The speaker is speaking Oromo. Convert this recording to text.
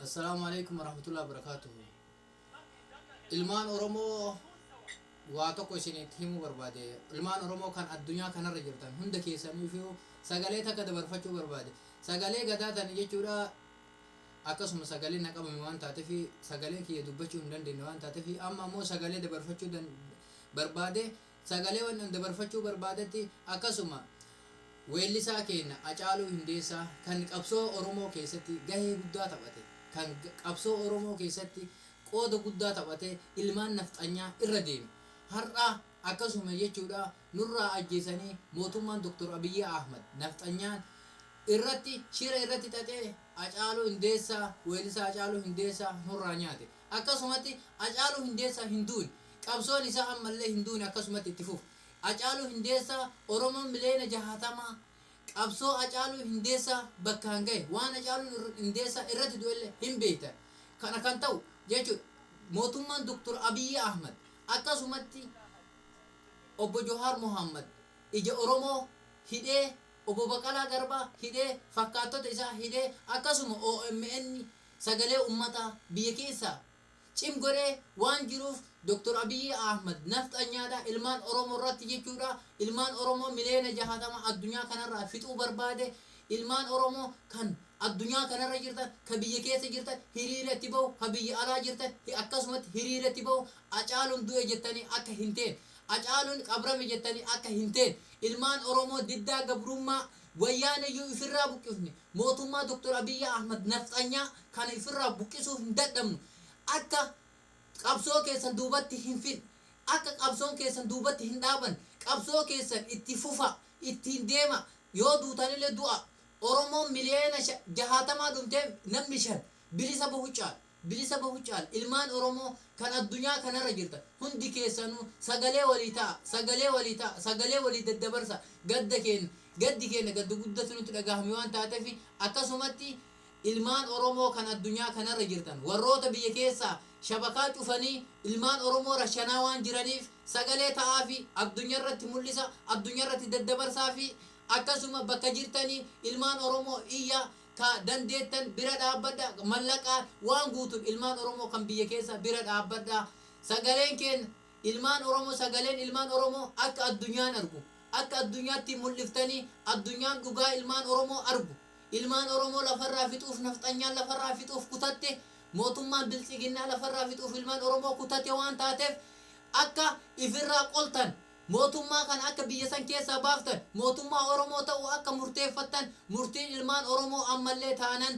Assalaamu alaikum warahmatullahi wabarakatuhu. Ilmaan Oromoo, waa tokko isinitti himuu barbaade. Ilmaan Oromoo kan addunyaa kanarra jirtan hunda keessaniifuu sagalee takka dabarfachuu barbaade. Sagalee gadaa tana jechuudha, akkasuma sagalee na qabame waan taateef, sagalee kiyya dubbachuu hin dandeenye waan taateef, amma ammoo sagalee dabarfachuu barbaade. Sagalee waan dabarfachuu barbaadetti, akkasuma weellisaa keenya Hacaaluu Hundeessaa, kan qabsoo Oromoo keessatti gahee guddaa taphate, kan qabsoo Oromoo keessatti qooda guddaa taphate, ilmaan nafxanyaa irra deeme har'a akkasuma jechuudha nurraa ajjeesanii, mootummaan Dr. Abiyyi Ahmad nafxanyaan irratti shira irratti xaxee Hacaaluu Hundeessaa, weellisaa Hacaaluu Hundeessaa nurraa nyaate. Akkasumatti Hacaaluu Hundeessaa hin duune, qabsoon isaa ammallee hin duune, akkasumatti itti fufu. Hacaaluu Hundeessaa, Oromoon miliyoona 60 qabsoo Hacaaluu Hundeessaa bakkaan gahe. Waan Hacaaluu Hundeessaa irratti du'ellee hin beektan. Kana kan ta'u jechuudha mootummaan Dr. Abiyyi Ahmad, akkasumatti obbo Johaar Mohammad ija Oromoo hidhee, obbo Baqalaa Garbaa hidhee, fakkaattota isaa hidhee, akkasuma OMN sagalee ummataa biyya keessaa cim godhee waan jiruuf, Dr. Abiyyi Ahmad nafxanyaadha ilmaan Oromoo irratti jechuudha. Ilmaan Oromoo miliyoona 60 addunyaa kanarraa fixuu barbaade. Ilmaan Oromoo kan addunyaa kanarra jirtan, ka biyya keessa jirtan hiriiratti bahu, ka biyya alaa jirtan akkasumatti hiriiratti bahu. Hacaaluun du'e jettanii akka hin teen, Hacaaluun qabrame jettanii akka hin teen. Ilmaan Oromoo, diddaa gabrummaa wayyaaneyyuu ifirraa buqqifne, mootummaa Dr. Abiyyi Ahmad nafxanyaa kana ifirraa buqqisuu hin dadhabnu. Akka qabsoo keessan duubatti hin fin, akka qabsoon keessan duubatti hin dhaaban, qabsoo keessan itti fufa, ittiin deema. Yoo duutanillee du'a. Oromoon miliyoona 60 dhumtee namni shan bilisa bahu caala, bilisa bahu caala. Ilmaan Oromoo kan addunyaa kanarra jirtan hundi keessanuu sagalee walii ta'a, sagalee walii ta'a, sagalee walii daddabarsa. Gadda keenya, gaddi keenya gadda guddatu nutti dhagahame waan taateef, akkasumatti ilmaan Oromoo kan addunyaa kanarra jirtan, warroota biyya keessaa shabakaa cufanii ilmaan Oromoo rashanaa waan jiraniif, sagalee ta'aa fi addunyaa irratti mul'isa, addunyaa irratti daddabarsaa fi akkasuma bakka jirtanii ilmaan Oromoo iyya ka dandeettan bira dhaabbadha. Mallaqaan waan guutuun ilmaan Oromoo kan biyya keessa bira dhaabbadha. Sagaleen keenya, ilmaan Oromoo, sagaleen ilmaan Oromoo akka addunyaan argu, akka addunyaatti mul'iftanii addunyaan dhugaa ilmaan Oromoo argu. Ilmaan Oromoo lafarraa fixuuf nafxanyaan lafarraa fixuuf kutatte, mootummaan biltsiginnaa lafarraa fixuuf ilmaan Oromoo kutate waan taateef, akka ifirraa qoltan, mootummaa kana akka biyya san keessaa baaftan, mootummaa Oromoo ta'uu akka murteeffattan, murtiin ilmaan Oromoo ammallee taanan.